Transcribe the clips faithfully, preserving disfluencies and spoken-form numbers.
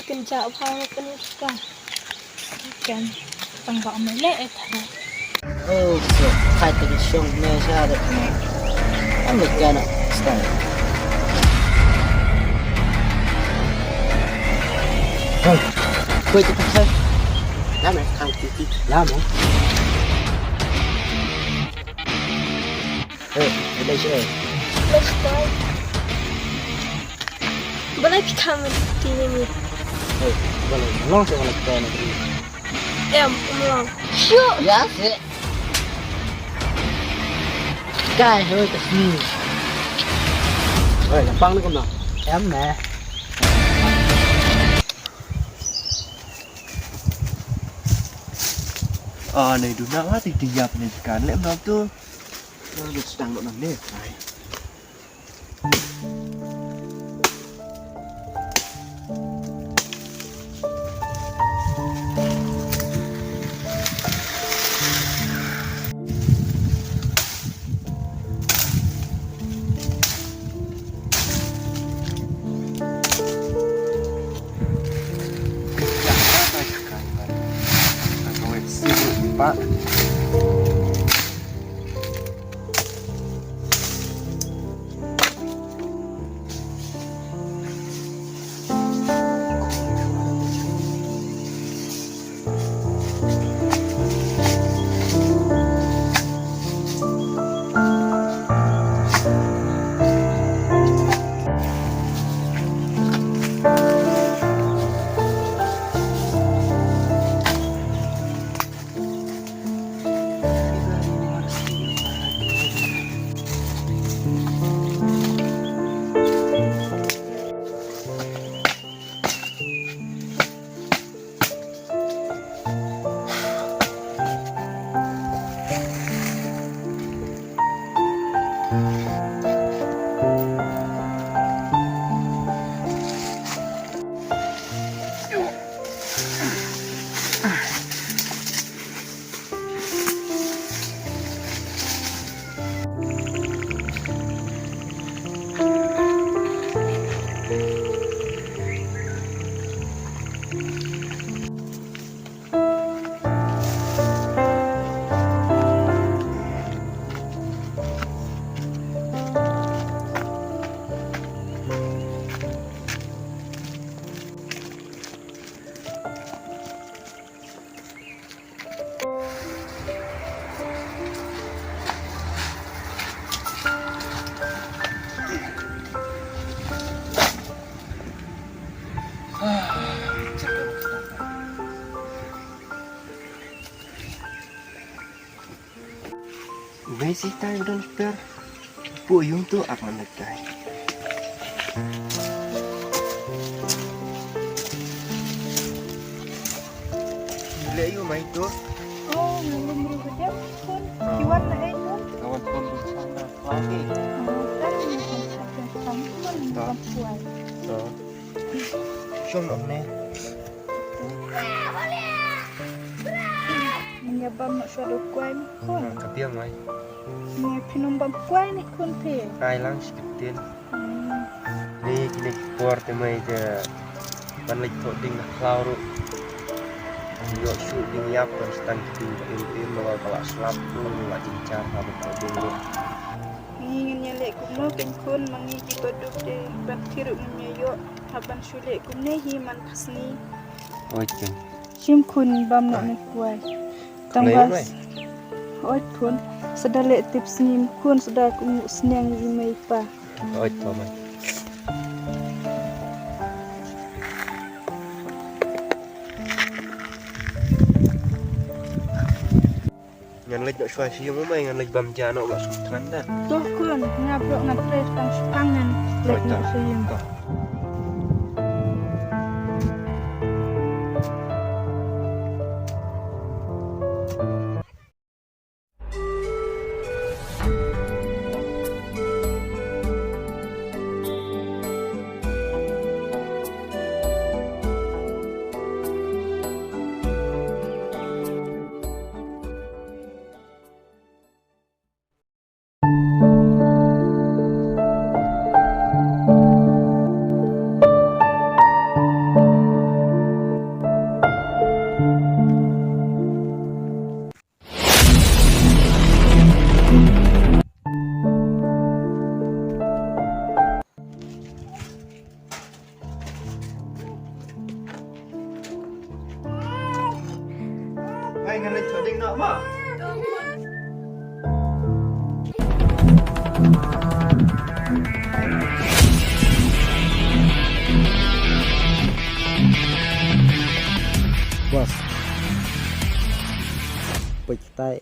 Kin ja bha kin ka. Ken tang ba me le e thara. Oh, so khai te shong me sha de. Am le kana style. Hey, koi te khai. Lama khang titi. Lama. Hey, let's go. Let's go. Balai phi kham ti ni ni. Hey, balai long se balai phi kham ni. Em, um long. Shu. Ya se. Kai, hoi ta sni. Hey, pang ni kumna. Em me. Ah, nei du na wa ti ti yap ni kan le mna tu. Nah, du sedang dok nang ni. Ai. Ngai si tai don per. Pu yung tu ak man kai. Le yu mai tu. Oh, ngai yu mai tu. Kiwan na ai tu. Kawan pun bersama lagi. Oh, kan ni kan kan kan kan. To. Shong dong ne. Ngi bam noh shuwa da u kwai ni khun. Ka biang wai. Ngi phin ym bam kwai ni khun phi. Kai lang shi ktien. Ni kine ki por te mai te ban leit thoh ding na khlaw ruh. Ïoh shu ding ïap ban sdang ki ding ba im im na wal ba la slap ruh la jynjar ha ban thoh ding ruh. Ngi ngin ïaleh kumno kein khun ma ngi ki ba duk te ban phi ruh ngim ïoh. Hap ban shu leh kumne hi man ka sngi. Oi ken. Shim khun bam noh ne kwai. Tang bas. Oi khun. Sa da leh tip sngi khun sa da kum sniang i mei pa. Oi to mai. Ngan leit noh shuwa sha ïing u mei, ngan leit bam ja noh ba sum thngan da. To khun, nga bloh ngan trei tang shipang ngan leit noh sha ïing. To. Boss. Poi kita.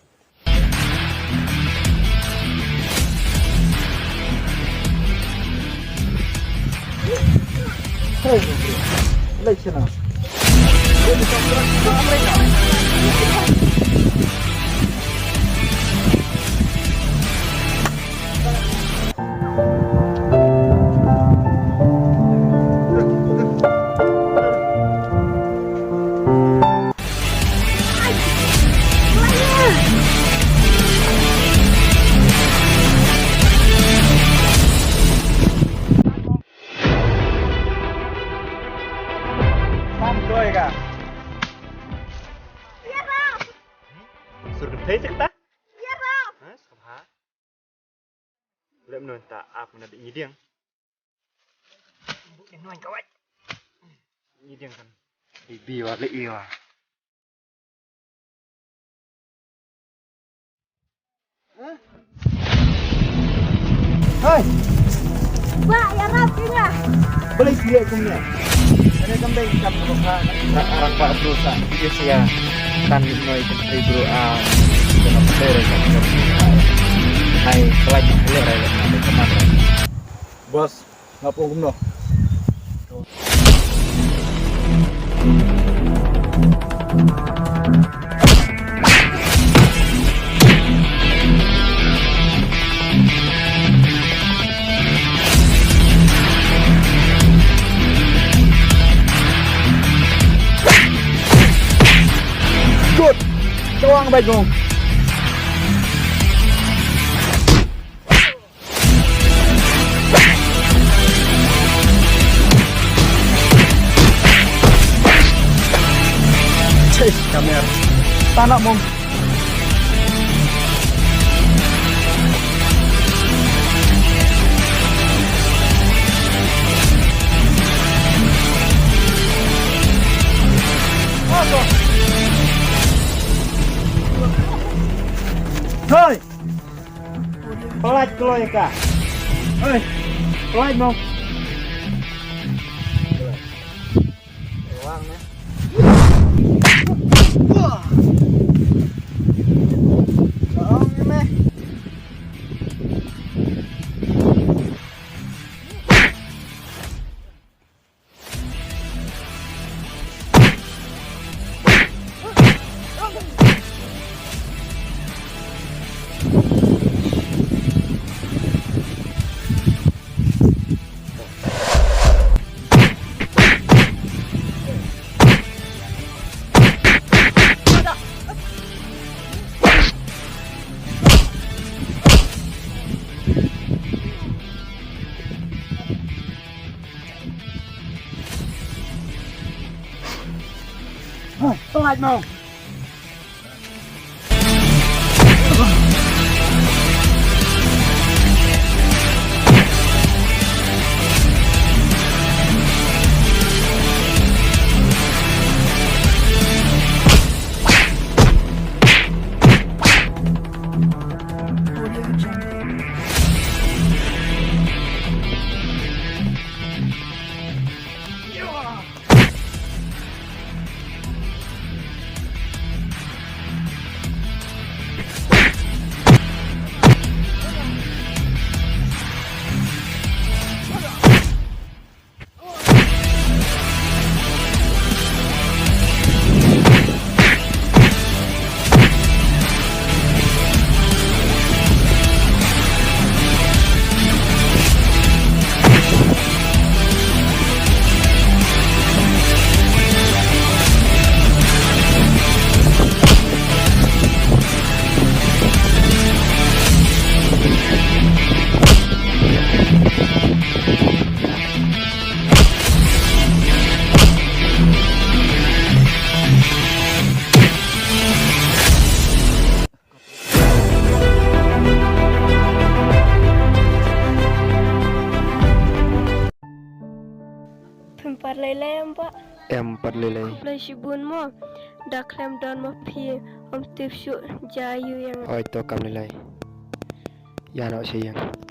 Hey, lei shana. Sur kynthei te kata? Ïa, Ralph. Ha, sngewbha. Lem non ta ap na ding ding. Buk ni nuan kawat. Ni ding kan. Bi wa le iwa. Hai. Ba, ïa Ralph kynga. Balei sih kumne? Ada kembali kita berdoa. Arang pa berusaha. Dia sia. Tan noi kan ai bro a. Kena betul kan. Hai, selain helek raya. Teman. Bos, ngap ong kumno? Good. Tawang baik dong. Cześć, kamer. Tanah mong. Hei! Pelaid kloi ka. Hei, pelaid mo. Wang ne. Wang ne. Pelaid mo. Phim pat lei lei em ba. Em pat lei lei. Khublei shibun mo. Da khlem don ma phi, ym tip shuh ja ïu ïa nga. Oi to kam lei lei. Ïa noh sha ïing.